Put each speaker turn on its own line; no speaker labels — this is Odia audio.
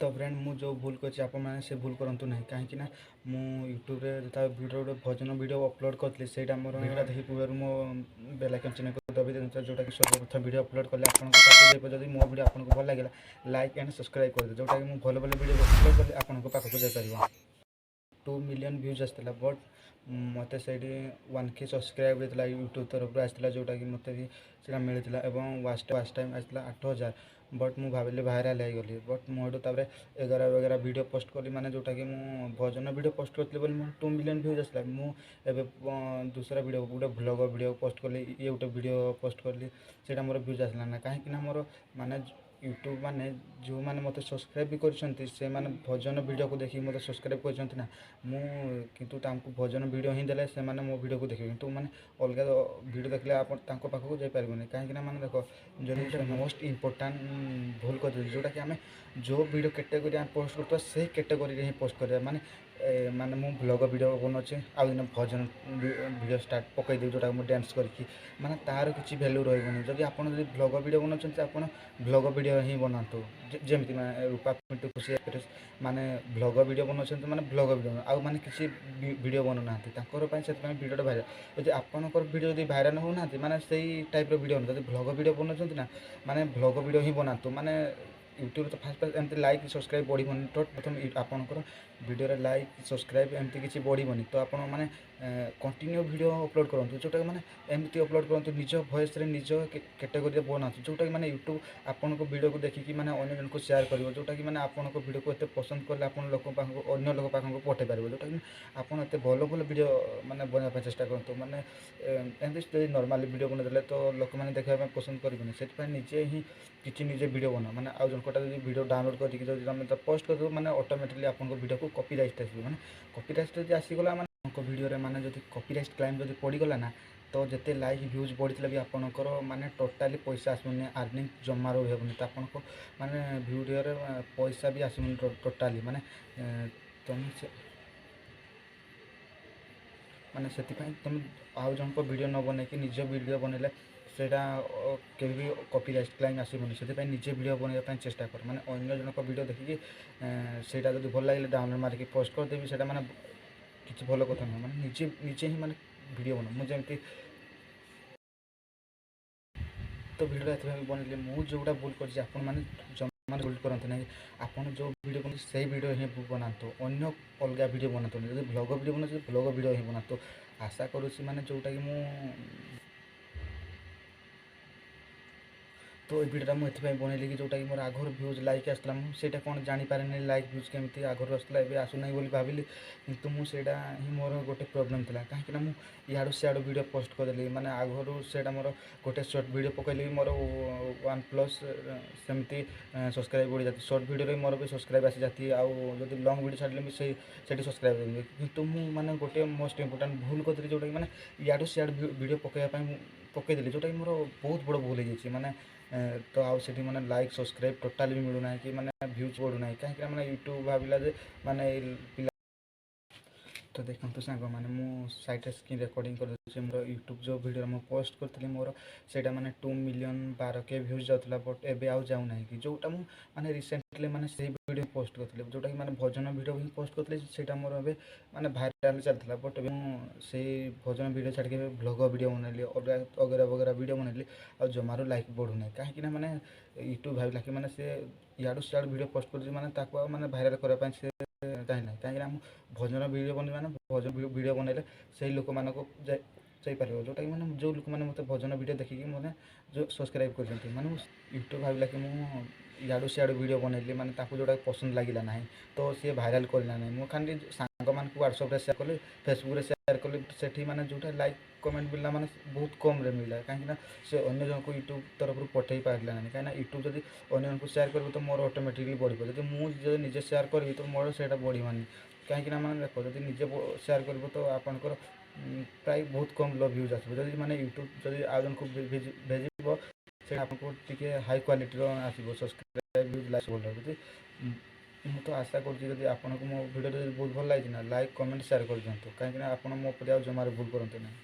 ତ ଫ୍ରେଣ୍ଡ, ମୁଁ ଯେଉଁ ଭୁଲ କରିଛି ଆପଣମାନେ ସେ ଭୁଲ କରନ୍ତୁ ନାହିଁ। କାହିଁକି ନା ମୁଁ ୟୁଟ୍ୟୁବରେ ଯେତେବେଳେ ଭିଡ଼ିଓ, ଗୋଟେ ଭଜନ ଭିଡ଼ିଓ ଅପଲୋଡ଼ କରିଥିଲି, ସେଇଟା ମୋର ଭିଡ଼ିଓଟା ଦେଖି ପୂର୍ବରୁ ମୋ ବେଲ୍ ଆଇକନ୍ ଚିହ୍ନକୁ ଦବାଇ ଦିଅନ୍ତୁ, ଯେଉଁଟାକି ସର୍ବପ୍ରଥମ ଭିଡ଼ିଓ ଅପଲୋଡ଼ କଲେ ଆପଣଙ୍କ ପାଖକୁ ଯାଇପାରିବ। ଯଦି ମୋ ଭିଡ଼ିଓ ଆପଣଙ୍କୁ ଭଲ ଲାଗିଲା, ଲାଇକ୍ ଆଣ୍ଡ ସବସ୍କ୍ରାଇବ୍ କରିଦିଅ, ଯେଉଁଟାକି ମୁଁ ଭଲ ଭଲ ଭିଡ଼ିଓ ଅପଲୋଡ଼ କଲେ ଆପଣଙ୍କ ପାଖକୁ ଯାଇପାରିବ। 2 ମିଲିୟନ୍ ଭ୍ୟୁଜ୍ ଆସିଥିଲା, ବଟ୍ ମୋତେ ସେଇଠି 1K subscribe ହେଇଥିଲା, ୟୁଟ୍ୟୁବ୍ ତରଫରୁ ଆସିଥିଲା, ଯେଉଁଟାକି ମୋତେ ବି ସେଇଟା ମିଳିଥିଲା। ଏବଂ ୱାଚ୍ ଟାଇମ୍ ଆସିଥିଲା 8000। ବଟ୍ ମୁଁ ଭାବିଲି ଭାଇରାଲ୍ ହେଇଗଲି। ବଟ୍ ମୁଁ ଏଠୁ ତାପରେ ଏଗାର ବଗେରା ଭିଡ଼ିଓ ପୋଷ୍ଟ କଲି, ମାନେ ଯେଉଁଟାକି ମୁଁ ଭଜନ ଭିଡ଼ିଓ ପୋଷ୍ଟ କରିଥିଲି ବୋଲି ମୋର 2 ମିଲିୟନ୍ ଭ୍ୟୁଜ୍ ଆସିଲା। ମୁଁ ଏବେ ଦୁସରା ଭିଡ଼ିଓ, ଗୋଟେ ଭ୍ଲଗ ଭିଡ଼ିଓ ପୋଷ୍ଟ କଲି, ଇଏ ଗୋଟେ ଭିଡ଼ିଓ ପୋଷ୍ଟ କଲି, ସେଇଟା ମୋର ଭ୍ୟୁଜ୍ ଆସିଲା ନା। କାହିଁକି ନା ମୋର ମାନେ ୟୁଟ୍ୟୁବ୍ ମାନେ ଯେଉଁମାନେ ମୋତେ ସବସ୍କ୍ରାଇବ୍ ବି କରିଛନ୍ତି, ସେମାନେ ଭଜନ ଭିଡ଼ିଓକୁ ଦେଖିକି ମୋତେ ସବସ୍କ୍ରାଇବ୍ କରିଛନ୍ତି ନା। ମୁଁ କିନ୍ତୁ ତାଙ୍କୁ ଭଜନ ଭିଡ଼ିଓ ହିଁ ଦେଲେ ସେମାନେ ମୋ ଭିଡ଼ିଓକୁ ଦେଖିବେ। କିନ୍ତୁ ମାନେ ଅଲଗା ଭିଡ଼ିଓ ଦେଖିଲେ ଆପଣ ତାଙ୍କ ପାଖକୁ ଯାଇପାରିବନି। କାହିଁକିନା ମାନେ ଦେଖ, ଯଦି ଗୋଟେ ମୋଷ୍ଟ ଇମ୍ପୋର୍ଟାଣ୍ଟ ଭୁଲ କରିଦେଉଛି, ଯେଉଁଟାକି ଆମେ ଯେଉଁ ଭିଡ଼ିଓ କ୍ୟାଟେଗୋରୀ ଆମେ ପୋଷ୍ଟ କରୁଥିବା, ସେଇ କ୍ୟାଟେଗୋରୀରେ ହିଁ ପୋଷ୍ଟ କରିବା। ମାନେ ମୁଁ ଭ୍ଲଗ ଭିଡ଼ିଓ ବନାଉଛି, ଆଉ ଦିନ ଭଜନ ଭିଡ଼ିଓ ଷ୍ଟାର୍ଟ ପକାଇଦେବି, ଯେଉଁଟାକି ମୁଁ ଡ୍ୟାନ୍ସ କରିକି, ମାନେ ତା'ର କିଛି ଭ୍ୟାଲ୍ୟୁ ରହିବନି। ଯଦି ଆପଣ ଯଦି ଭ୍ଲଗ ଭିଡ଼ିଓ ବନାଉଛନ୍ତି, ଆପଣ ଭ୍ଲଗ ଭିଡ଼ିଓ ହିଁ ବନାନ୍ତୁ। ଯେମିତି ମାନେ ରୂପା ପିଣ୍ଟୁ ଖୁସି ମାନେ ଭ୍ଲଗ ଭିଡ଼ିଓ ବନାଉଛନ୍ତି, ମାନେ ଭ୍ଲଗ ଭିଡ଼ିଓ, ଆଉ ମାନେ କିଛି ଭିଡ଼ିଓ ବନାଉନାହାନ୍ତି ତାଙ୍କର ପାଇଁ, ସେଥିପାଇଁ ଭିଡ଼ିଓଟା ଭାଇରାଲ୍। ଯଦି ଆପଣଙ୍କର ଭିଡ଼ିଓ ଯଦି ଭାଇରାଲ୍ ହେଉନାହାନ୍ତି, ମାନେ ସେଇ ଟାଇପ୍ର ଭିଡ଼ିଓ, ଯଦି ଭ୍ଲଗ ଭିଡ଼ିଓ ବନାଉଛନ୍ତି ନା, ମାନେ ଭ୍ଲଗ ଭିଡ଼ିଓ ହିଁ ବନାନ୍ତୁ। ମାନେ ୟୁଟ୍ୟୁବରେ ତ ଫାଷ୍ଟ ଫାଷ୍ଟ ଏମିତି ଲାଇକ୍ ସବସ୍କ୍ରାଇବ୍ ବଢ଼ିବନି। ତ ପ୍ରଥମେ ଆପଣଙ୍କର ଭିଡ଼ିଓରେ ଲାଇକ୍ ସବସ୍କ୍ରାଇବ୍ ଏମିତି କିଛି ବଢ଼ିବନି। ତ ଆପଣ ମାନେ କଣ୍ଟିନ୍ୟୁ ଭିଡ଼ିଓ ଅପଲୋଡ଼ କରନ୍ତୁ, ଯେଉଁଟାକି ମାନେ ଏମିତି ଅପଲୋଡ଼ କରନ୍ତୁ, ନିଜ ଭଏସ୍ରେ ନିଜ କ୍ୟାଟେଗୋରୀରେ ବନାନ୍ତୁ, ଯେଉଁଟାକି ମାନେ ୟୁଟ୍ୟୁବ୍ ଆପଣଙ୍କ ଭିଡ଼ିଓକୁ ଦେଖିକି ମାନେ ଅନ୍ୟ ଜଣଙ୍କୁ ସେୟାର କରିବ, ଯେଉଁଟାକି ମାନେ ଆପଣଙ୍କ ଭିଡ଼ିଓକୁ ଏତେ ପସନ୍ଦ କଲେ ଆପଣ ଲୋକଙ୍କ ପାଖକୁ, ଅନ୍ୟ ଲୋକ ପାଖକୁ ପଠାଇ ପାରିବ। ଯେଉଁଟାକି ଆପଣ ଏତେ ଭଲ ଭଲ ଭିଡ଼ିଓ ମାନେ ବନାଇବା ପାଇଁ ଚେଷ୍ଟା କରନ୍ତୁ। ମାନେ ଏମିତି ଯଦି ନର୍ମାଲି ଭିଡ଼ିଓ ବନେଇଦେଲେ ତ ଲୋକମାନେ ଦେଖିବା ପାଇଁ ପସନ୍ଦ କରିବେନି। ସେଥିପାଇଁ ନିଜେ ହିଁ କିଛି ନିଜେ ଭିଡ଼ିଓ ବନାଅ। ମାନେ ଆଉ ଜଣଙ୍କଟା ଯଦି ଭିଡ଼ିଓ ଡାଉନଲୋଡ଼ କରିକି ଯଦି ତୁମେ ତ ପୋଷ୍ଟ କରିଦେବ, ମାନେ ଅଟୋମେଟିକଲି ଆପଣଙ୍କ ଭିଡ଼ିଓକୁ କପିରାଇଟ୍ ଆସିବ। ମାନେ କପିରାଇଟ୍ ଯଦି ଆସିଗଲା, ମାନେ ଆପଣଙ୍କ ଭିଡ଼ିଓରେ ମାନେ ଯଦି କପିରାଇଟ୍ କ୍ଲେମ୍ ଯଦି ପଡ଼ିଗଲା ନା, ତ ଯେତେ ଲାଇକ୍ ଭ୍ୟୁଜ୍ ବଢ଼ିଥିଲେ ବି ଆପଣଙ୍କର ମାନେ ଟୋଟାଲି ପଇସା ଆସିବନି, ଆର୍ନିଂ ଜମାରୁ ହେବନି। ତ ଆପଣଙ୍କ ମାନେ ଭିଡ଼ିଓରେ ପଇସା ବି ଆସିବନି ଟୋଟାଲି। ମାନେ ତୁମେ ସେ ମାନେ ସେଥିପାଇଁ ତୁମେ ଆଉ ଜଣଙ୍କ ଭିଡ଼ିଓ ନ ବନେଇକି ନିଜ ଭିଡ଼ିଓ ବନେଇଲେ ସେଇଟା କେବେ ବି କପିରାଇଟ୍ କ୍ଲେମ୍ ଆସିବନି। ସେଥିପାଇଁ ନିଜେ ଭିଡ଼ିଓ ବନେଇବା ପାଇଁ ଚେଷ୍ଟା କର। ମାନେ ଅନ୍ୟ ଜଣଙ୍କ ଭିଡ଼ିଓ ଦେଖିକି ସେଇଟା ଯଦି ଭଲ ଲାଗିଲେ ଡାଉନଲୋଡ଼ ମାରିକି ପୋଷ୍ଟ କରିଦେବି, ସେଇଟା ମାନେ କିଛି ଭଲ କଥା ନୁହେଁ। ମାନେ ନିଜେ ନିଜେ ହିଁ ମାନେ ଭିଡ଼ିଓ ବନାଅ। ମୁଁ ଯେମିତି ତ ଭିଡ଼ିଓଟା ଏଥିପାଇଁ ବନେଇଲି, ମୁଁ ଯେଉଁଟା ଭୁଲ କରିଛି ଆପଣମାନେ ଜମା ଭୁଲ କରନ୍ତୁ ନାହିଁ। ଆପଣ ଯେଉଁ ଭିଡ଼ିଓ ବନାନ୍ତି, ସେଇ ଭିଡ଼ିଓ ହିଁ ବନାନ୍ତୁ, ଅନ୍ୟ ଅଲଗା ଭିଡ଼ିଓ ବନାନ୍ତୁନି। ଯଦି ଭ୍ଲଗ ଭିଡ଼ିଓ ବନାଉଛନ୍ତି, ଭ୍ଲଗ ଭିଡ଼ିଓ ହିଁ ବନାନ୍ତୁ। ଆଶା କରୁଛି ମାନେ ଯେଉଁଟାକି ମୁଁ ତ ଏ ଭିଡ଼ିଓଟା ମୁଁ ଏଥିପାଇଁ ବନେଇଲି କି ଯେଉଁଟାକି ମୋର ଆଗରୁ ଭ୍ୟୁଜ୍ ଲାଇକ୍ ଆସୁଥିଲା, ମୁଁ ସେଇଟା କ'ଣ ଜାଣିପାରେନି, ଲାଇକ୍ ଭ୍ୟୁଜ୍ କେମିତି ଆଗରୁ ଆସୁଥିଲା ଏବେ ଆସୁନାହିଁ ବୋଲି ଭାବିଲି। କିନ୍ତୁ ମୁଁ ସେଇଟା ହିଁ ମୋର ଗୋଟେ ପ୍ରୋବ୍ଲେମ୍ ଥିଲା। କାହିଁକିନା ମୁଁ ଇଆଡ଼ୁ ସିଆଡ଼ୁ ଭିଡ଼ିଓ ପୋଷ୍ଟ କରିଦେଲି। ମାନେ ଆଗରୁ ସେଇଟା ମୋର ଗୋଟେ ସର୍ଟ ଭିଡ଼ିଓ ପକାଇଲି ବି ମୋର 1+ ସେମିତି ସବସ୍କ୍ରାଇବ୍ ବଢ଼ିଯାଉଛି। ସର୍ଟ ଭିଡ଼ିଓରେ ମୋର ବି ସବସ୍କ୍ରାଇବ୍ ଆସିଯାନ୍ତି, ଆଉ ଯଦି ଲଙ୍ଗ୍ ଭିଡ଼ିଓ ଛାଡ଼ିଲେ ବି ସେଇ ସେଠି ସବସ୍କ୍ରାଇବ୍ ହେଇଯିବେ। କିନ୍ତୁ ମୁଁ ମାନେ ଗୋଟେ ମୋଷ୍ଟ ଇମ୍ପୋର୍ଟାଣ୍ଟ ଭୁଲ କରିଥିଲି, ଯେଉଁଟାକି ମାନେ ଇଆଡ଼ୁ ସିଆଡ଼ୁ ଭିଡ଼ିଓ ପକାଇବା ପାଇଁ ମୁଁ ପକାଇଦେଲି, ଯେଉଁଟାକି ମୋର ବହୁତ ବଡ଼ ଭୁଲ ହେଇଯାଇଛି। ମାନେ ତ ଆଉ ସେଠି ମାନେ ଲାଇକ୍ ସବସ୍କ୍ରାଇବ୍ ଟୋଟାଲି ବି ମିଳୁନାହିଁ କି ମାନେ ଭ୍ୟୁଜ୍ ବଢ଼ୁନାହିଁ। କାହିଁକିନା ମାନେ ୟୁଟ୍ୟୁବ୍ ଭାବିଲା ଯେ ମାନେ ପିଲା। ତ ଦେଖନ୍ତୁ ସାଙ୍ଗମାନେ, ମୁଁ ସାଇଡ଼୍ରେ ସ୍କ୍ରିନ୍ ରେକର୍ଡ଼ିଂ କରିଦେଉଛି। ମୋର ୟୁଟ୍ୟୁବ୍ ଯେଉଁ ଭିଡ଼ିଓ ମୁଁ ପୋଷ୍ଟ କରିଥିଲି, ମୋର ସେଇଟା ମାନେ 2 ମିଲିୟନ୍ 12K views ଯାଉଥିଲା, ବଟ୍ ଏବେ ଆଉ ଯାଉନାହିଁ କି। ଯେଉଁଟା ମୁଁ ମାନେ ରିସେଣ୍ଟଲି ମାନେ ସେଇ ଭିଡ଼ିଓ ପୋଷ୍ଟ କରିଥିଲି, ଯେଉଁଟାକି ମାନେ ଭଜନ ଭିଡ଼ିଓ ହିଁ ପୋଷ୍ଟ କରିଥିଲି, ସେଇଟା ମୋର ଏବେ ମାନେ ଭାଇରାଲ୍ ଚାଲିଥିଲା। ବଟ୍ ଏବେ ମୁଁ ସେଇ ଭଜନ ଭିଡ଼ିଓ ଛାଡ଼ିକି ଏବେ ଭ୍ଲଗ ଭିଡ଼ିଓ ବନେଇଲି, ଅଲଗା ଅଗେରା ବଗେରା ଭିଡ଼ିଓ ବନେଇଲି, ଆଉ ଜମାରୁ ଲାଇକ୍ ବଢ଼ୁନାହିଁ। କାହିଁକିନା ମାନେ ୟୁଟ୍ୟୁବ୍ ଭାବିଲା କି ମାନେ ସେ ଇଆଡ଼ୁ ସିଆଡ଼ୁ ଭିଡ଼ିଓ ପୋଷ୍ଟ କରୁଛି, ମାନେ ତାକୁ ଆଉ ମାନେ ଭାଇରାଲ୍ କରିବା ପାଇଁ ସେ ଚାହେଁ ନାହିଁ। କାହିଁକିନା ମୁଁ ଭଜନ ଭିଡ଼ିଓ ବନେଇ, ମାନେ ଭଜନ ଭିଡ଼ିଓ ବନେଇଲେ ସେଇ ଲୋକମାନଙ୍କୁ ଯାଇ ଯାଇପାରିବ, ଯେଉଁଟାକି ମାନେ ଯେଉଁ ଲୋକମାନେ ମୋତେ ଭଜନ ଭିଡ଼ିଓ ଦେଖିକି ମାନେ ଯେଉଁ ସବସ୍କ୍ରାଇବ୍ କରିଛନ୍ତି। ମାନେ ମୁଁ ୟୁଟ୍ୟୁବ୍ ଭାବିଲା କି ମୁଁ ଇଆଡ଼ୁ ସିଆଡ଼ୁ ଭିଡ଼ିଓ ବନେଇଲି, ମାନେ ତାକୁ ଯେଉଁଟା ପସନ୍ଦ ଲାଗିଲା ନାହିଁ, ତ ସିଏ ଭାଇରାଲ୍ କରିଲା ନାହିଁ। ମୁଁ ଖାଲି ସାଙ୍ଗମାନଙ୍କୁ ହ୍ୱାଟ୍ସଆପ୍ରେ ସେୟାର କଲି, ଫେସବୁକ୍ରେ ସେୟାର କଲି, ସେଠି ମାନେ ଯେଉଁଟା ଲାଇକ୍ କମେଣ୍ଟ ମିଳିଲା, ମାନେ ବହୁତ କମ୍ରେ ମିଳିଲା। କାହିଁକିନା ସେ ଅନ୍ୟ ଜଣଙ୍କୁ ୟୁଟ୍ୟୁବ୍ ତରଫରୁ ପଠାଇ ପାରିଲା ନାହିଁ। କାହିଁକିନା ୟୁଟ୍ୟୁବ୍ ଯଦି ଅନ୍ୟ ଜଣଙ୍କୁ ସେୟାର କରିବ ତ ମୋର ଅଟୋମେଟିକଲି ବଢ଼ିବ। ଯଦି ମୁଁ ଯଦି ନିଜେ ସେୟାର କରିବି ତ ମୋର ସେଇଟା ବଢ଼ିବନି। କାହିଁକିନା ମାନେ ଦେଖ, ଯଦି ନିଜେ ସେୟାର କରିବ ତ ଆପଣଙ୍କର ପ୍ରାୟ ବହୁତ କମ୍ ଲୋ ଭ୍ୟୁଜ୍ ଆସିବ। ଯଦି ମାନେ ୟୁଟ୍ୟୁବ୍ ଯଦି ଆଉ ଜଣଙ୍କୁ ଭେଜିବ, ସେଇଟା ଆପଣଙ୍କୁ ଟିକେ ହାଇ କ୍ୱାଲିଟିର ଆସିବ, ସବସ୍କ୍ରାଇବ୍, ଭ୍ୟୁଜ୍, ଲାଇକ୍ ଭଲ। ଯଦି ମୁଁ ତ ଆଶା କରୁଛି, ଯଦି ଆପଣଙ୍କୁ ମୋ ଭିଡ଼ିଓ ଯଦି ବହୁତ ଭଲ ଲାଗିଛି ନା, ଲାଇକ୍, କମେଣ୍ଟ, ସେୟାର କରିଦିଅନ୍ତୁ। କାହିଁକିନା ଆପଣ ମୋ ପରି ଆଉ ଜମାରୁ ଭୁଲ କରନ୍ତୁ ନାହିଁ।